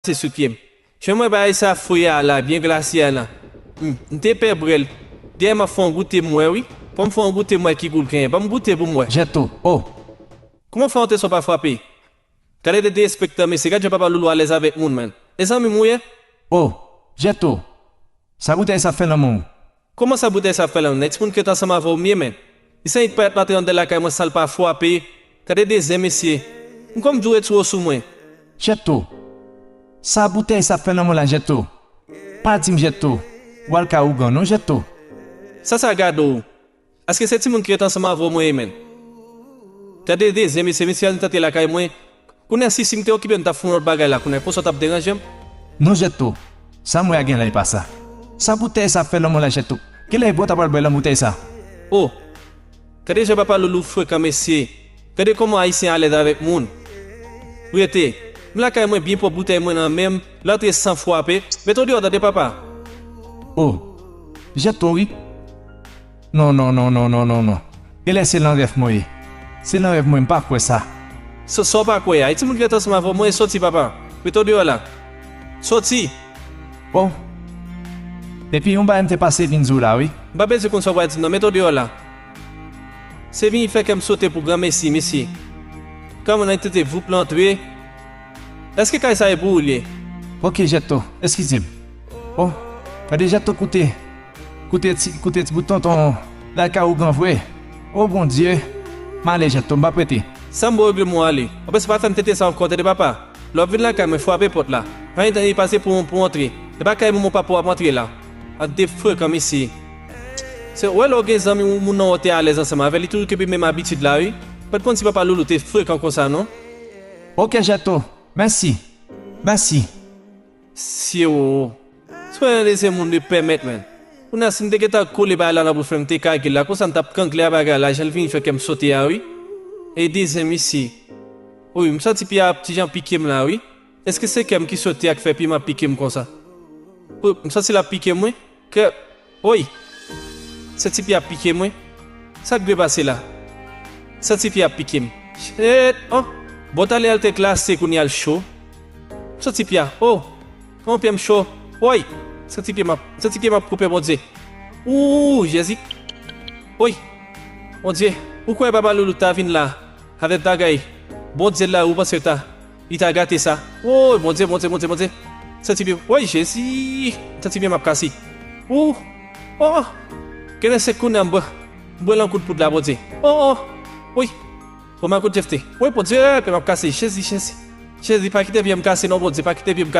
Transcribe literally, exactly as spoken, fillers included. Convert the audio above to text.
glase sou pye m. Jan m wè bagay sa fre a la, byen glase a la. Hmm, m te pè bwè l. Dèyè m ap fè yon goute m wè wi. Ban m fè yon goute m wè ki gou l genyen. Ban m goute pou m wè. Jèto, oh! Kòman w fè yon te sò pa frape? Gade de derespektan mesye, gad jan papa Loulou alèz avèk moun, man. E zanmi m ou ye? Oh, Jèto, sa boutèy sa ap fè nan men w? Kòman sa boutèy sa ap fè nan men w? Nèg timoun ki ret ansanm avè w m ye, man. Li santi parèt m antre anndan lakay mwen san l pa frape. Gade de zen mesye. M kòm dure tro sou mwen. Jèto, sa boutèy sa ap fè nan men w la, Jèto? Pa di m, Jèto, w al kay ougan non, Jèto. Sa sa gade w? Èske se timoun ki ret ansanm avè w mwen ye, man? Gade de zen mesye, mesye al antre lakay mwen. Kounye a si, si m te okipe m t ap fè yon lòt bagay la, kounye a konsa w t ap deranje m? Non, Jèto, sa m wè a gen lè e pa sa. Sa boutèy sa ap fè nan men w la, Jèto? Kilè e bwè w ta pral bwè nan boutèy sa? Oh! Gade jan papa Loulou frekan mesye. Gade kòman ayisyen alèz avèk moun. Rete. M lakay mwen byen pwòp, boutèy mwen nan men m, l antre san frape. Mete w deyò tande papa. Oh, Jèto wi. Non, non, non, non, non, non, non. Genlè se nan rèv mwen ye. Se nan rèv mwen, m pa kwè sa. Sa, sa w pa kwè a? E timoun ki ret ansanm avè w mwen, soti papa. Mete w deyò la. Soti. Bon. Depi yon bagay m te pase vin di w la wi. M pa bezwen konn sa w pral di m non, mete w deyò la. Se vin fè kè m sote pou granmesi, mesye. Kòman nan tete voup l antre? Èske kay sa e pou ou l ye? Ok, Jèto, eskize m. Oh, gade Jèto koute. Koute ti, koute ti bout tonton lakay ougan vre. Oh Bondye, m ale Jèto, m p ap rete. Sa m bo regle m ou ale. Anplis pa fè m tete sa ankò tande papa. Lè w ap vin lakay mwen, frape pòt la. Pa gen tan li pase pou, pou w antre. E pa kay manman w papa w ap antre la. Ak de frekan mesye. Se, w wè lè w gen zanmi ou moun nan w te alèz ansanm avè l, li toujou kenbe menm abitid la wi. M pa t konn si papa Loulou te frekan konsa non. Ok Jèto, mèsi. Mèsi. Sye o. Se pa yon de se moun de pèmèt, man. Kounye a, si m te gentan kole bagay la nan bouch mwen, m te kage l la, konsa m t ap kangle a bagay la, jan l vin fè kè m sote a, wi. E de zen, mesye. Wi, m santi pye a ap ti jan pike m la, wi. Èske se kè m ki sote a k fè pye m ap pike m konsa? Wi, m santi l ap pike m, wi. Kè, woy! Santi pye ap pike m, wi. Sa k dwe pase la? Santi pye ap pike m. Shit! Oh! Bon, talè a l te glase, kounye a l cho. Santi pye a. Oh! Kòman pye m cho. Woy! Santi pye m ap, santi pye m ap koupe, Bondye. Ooh, Jezi. Woy! Bondye, ou kwè papa Loulou ta vin la avèk bagay Bondye la, ou panse ta, li ta gate sa? Woy, Bondye, Bondye, Bondye, Bondye. Santi pye, woy, Jezi. Santi pye m ap kase. Ooh! Oh! Genlè se kounye a m bwè, m bwè lan kout poud la, Bondye. Oh, oh! Woy! Bon, ma kout jefte. Woy, Bondye, pye m ap kase. Jezi, Jezi. Jezi, pa kite pye m kase, non, Bondye, pa kite pye m kase.